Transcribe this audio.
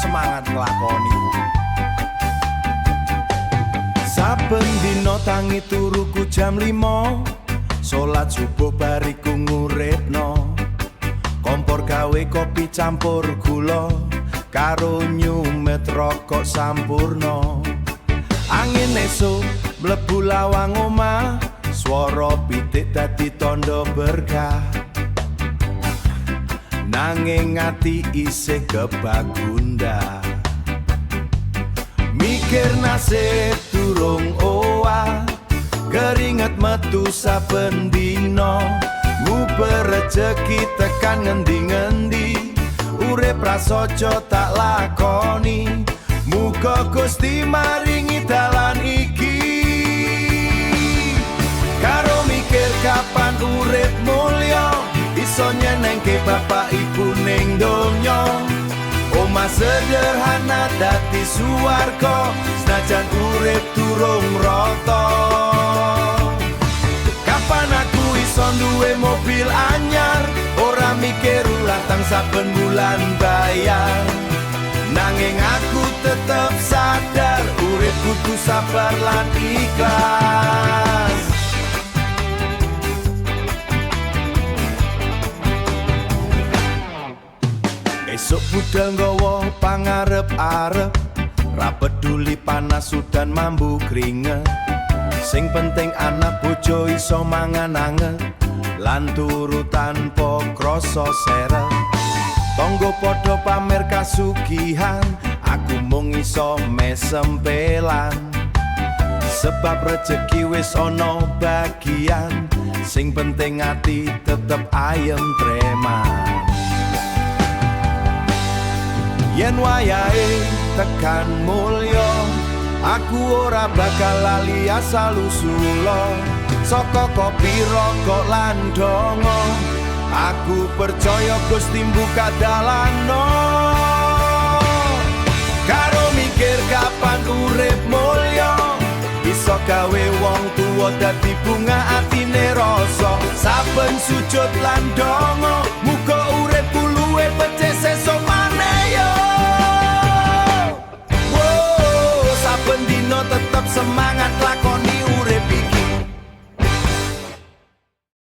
semangat nglakoni. Saben dina tangi turuku jam 5, salat subuh bariku nguripno. Kompor gawe kopi campur gula, karo nyumet rokok sampurna. Angin esuk mlebu lawang omah, swara pitik dadi tandha berkah. Nanging ati isih kebagunda, mikir nasib durung owah. Keringet metu saben dina, nguber rejeki tekan ngendi-ngendi. Urip prasaja tak lakoni, muga Gusti maringi dalan iki. Karo mikir kapan urip mulya, iso nyenengke bapak ibu ning donya. Omah sederhana dadi suwarga, senajan urip durung rata. Kapan aku iso duwe mobil anyar, ora mikir utang saben bulan bayar. Nanging aku tetep sadar, urip kudu sabar lan ikhlas. Esuk budal nggawa pangarep-arep, ra peduli panas udan mambu kringet. Sing penting anak bojo iso mangan anget, lan turu tanpa krasa seret. Tangga padha pamer kasugihan, aku mung iso mesempelan. Sebab rejeki wis ana bagian, sing penting ati tetep ayem treman. Yen wayahe tekan mulya, aku ora bakal lali asal usula. Saka kopi rokok lan donga, aku percaya Gusti mbuka dalano. Karo mikir kapan urip mulya, iso gawe wong tuwa dadi bunga atine rasa. Saben sujud lan donga, muga uripku luwih becik sesuk maneh yo. Wow, saben dina tetep semangat.